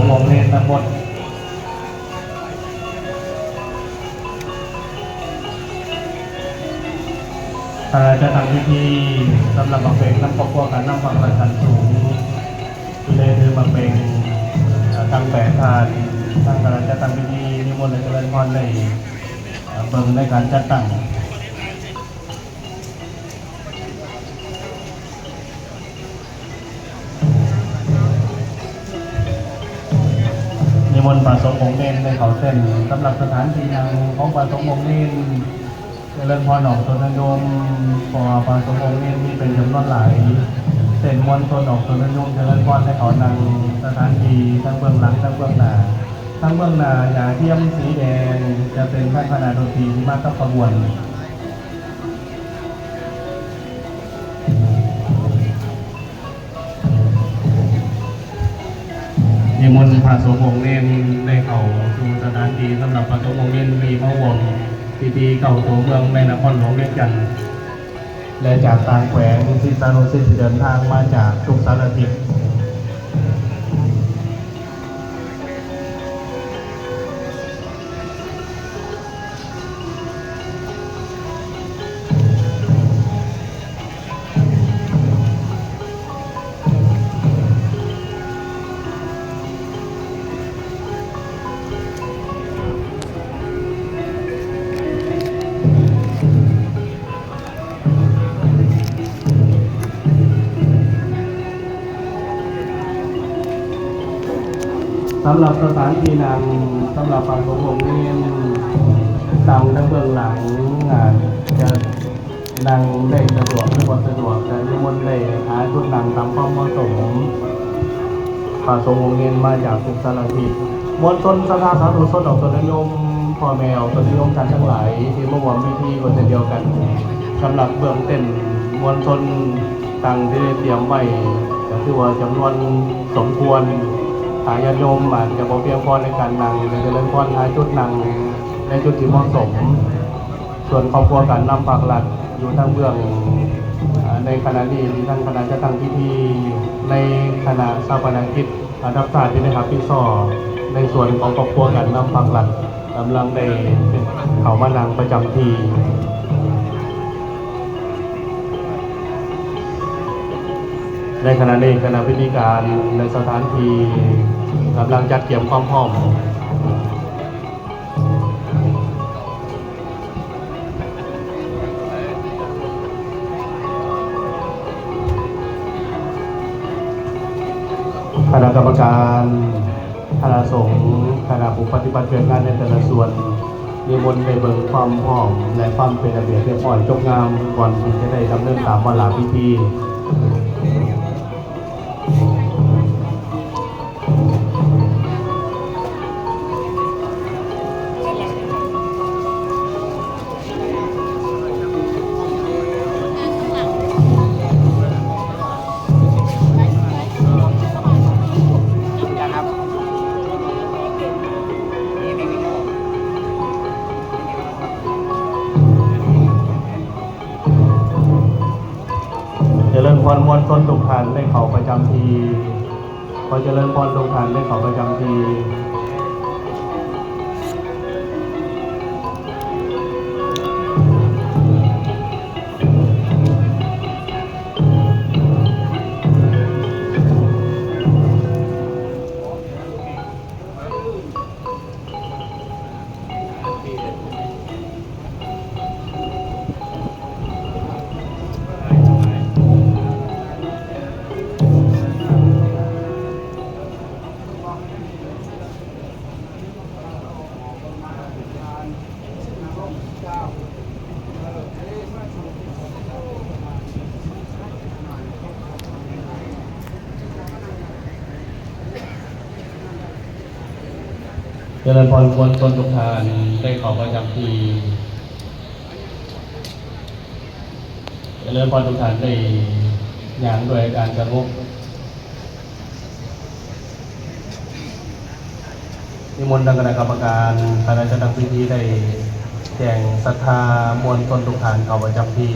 ຂອງເນນທັງໝົດ. ຄະນະຈັດຕັ້ງພິທີສຳລັບໝາກເປັງນຳຄອບຄົວການນຳພັກລັດຂັ້ນສູງ ທີ່ໄດ້ຖືໝາກເປັງ ເອີ່ ທັງແປດທ່ານ, ທາງຄະນະຈັດຕັ້ງພິທີນິມົນ ແລະ ຈະເລີນພອນໄດ້ ເອີ່ ເບິ່ງໃນການຈັດຕັ້ງ. ນິມົນພະສົງອົງເນນໄດ້ເຂົ້າເສັ້ນ. ສຳລັບສະຖານທີ່ນັ່ງຂອງພະສົງອົງເນນ ຈະເລີນພອນອອກຕົນຍາດໂຍມ, ເພາະວ່າພະສົງອົງເນນມີເປັນຈຳນວນຫຼາຍ, ເຊັ່ນ ມວນຊົນອອກຕົນຍາດໂຍມຈະເລີນພອນໃຫ້ເຂົ້ານັ່ງສະຖານທີ່ທັງເບື້ອງຫຼັງ ທັງເບື້ອງໜ້າ. ທາງເບື້ອງໜ້າ ຫຍ້າທຽມສີແດງ ຈະເປັນທາງຄະນະດົນຕີທີ່ມາກັບຂະບວນ. ນິມົນພະສົງອົງເນນໄດ້ເຂົ້າສູ່ສະຖານທີ່ສຳລັບພະສົງອົງເນນທີ່ມາຮ່ວມພິທີເຂົ້າຕົວເມືອງໃນນະຄອນຫຼວງວຽງຈັນ ແລະ ຈາກຕ່າງແຂວງ ສິດສານຸສິດທີ່ເດີນທາງມາຈາກທຸກສາລະທິດ. ສຳລັບສະຖານທີ່ນັ່ງ ສຳລັບພະສົງອົງເນນ ຕັ້ງທາງເບື້ອງຫຼັງ ອາດຈະນັ່ງໄດ້ສະດວກ ຫຼື ບໍ່ສະດວກ ກະນິມົນໄດ້ຫາຈຸດນັ່ງຕາມຄວາມເໝາະສົມ. ພະສົງອົງເນນມາຈາກທຸກສາລະທິດ. ມວນຊົນສັດທາສາທຸຊົນອອກຕົນຍາດໂຍມ, ພໍ່ແມ່ອອກຕົນຍາດໂຍມທ່ານທັງຫຼາຍທີ່ມາຮ່ວມພິທີກໍເຊັ່ນດຽວກັນ. ສຳລັບເບື້ອງເຕັ້ນມວນຊົນຕັ້ງທີ່ໄດ້ຕຽມໄວ້ ກໍຖືວ່າຈຳນວນສົມຄວນ. ຖ້າຍາດໂຍມອາດຈະບໍ່ພຽງພໍໃນການນັ່ງ ກໍຈະເລີນພອນຫາຈຸດນັ່ງໃນຈຸດທີ່ເໝາະສົມ. ສ່ວນຄອບຄົວການນຳພັກລັດຢູ່ທາງເບື້ອງ ອາ ໃນຂະນະນີ້ ທີ່ທາງຄະນະຈັດຕັ້ງພິທີ ໃນຄະນະຊາປະນະກິດ ອັນດັບຊາດທີ່ໄດ້ຮັບຜິດຊອບໃນສ່ວນຂອງຄອບຄົວການນຳພັກລັດ ກຳລັງໄດ້ເຂົ້າມານັ່ງປະຈຳທີ່. ໃນຂະນະນີ້ ຄະນະພິທີການ ແລະ ສະຖານທີ່ກຳລັງຈັດກຽມຄວາມພ້ອມ. ຄະນະກຳມະການ ຄະນະສົງ, ຄະນະຜູ້ປະຕິບັດວຽກງານໃນແຕ່ລະສ່ວນ ນິມົນໄດ້ເບິ່ງຄວາມພ້ອມ ແລະ ຄວາມເປັນລະບຽບຮຽບຮ້ອຍຈົບງາມ ກ່ອນທີ່ຈະໄດ້ດຳເນີນຕາມວາລະພິທີ. ຈະເລີນພອນ ມວນຊົນທຸກທ່ານໄດ້ເຂົ້າປະຈຳທີ່. ຂໍຈະເລີນພອນ ທຸກທ່ານໄດ້ເຂົ້າປະຈຳທີ່. ຈະເລີນພອນ ຄວນຄົນທຸກທ່ານໄດ້ເຂົ້າປະຈຳທີ່. ຈະເລີນພອນ ທຸກທ່ານໄດ້ຍ່າງດ້ວຍອາການສະຫງົບ. ນິມົນທາງຄະນະກຳມະການ ຄະນະຈັດຕັ້ງພິທີໄດ້ແຈ້ງສັດທາມວນຊົນທຸກທ່ານເຂົ້າປະຈຳທີ່.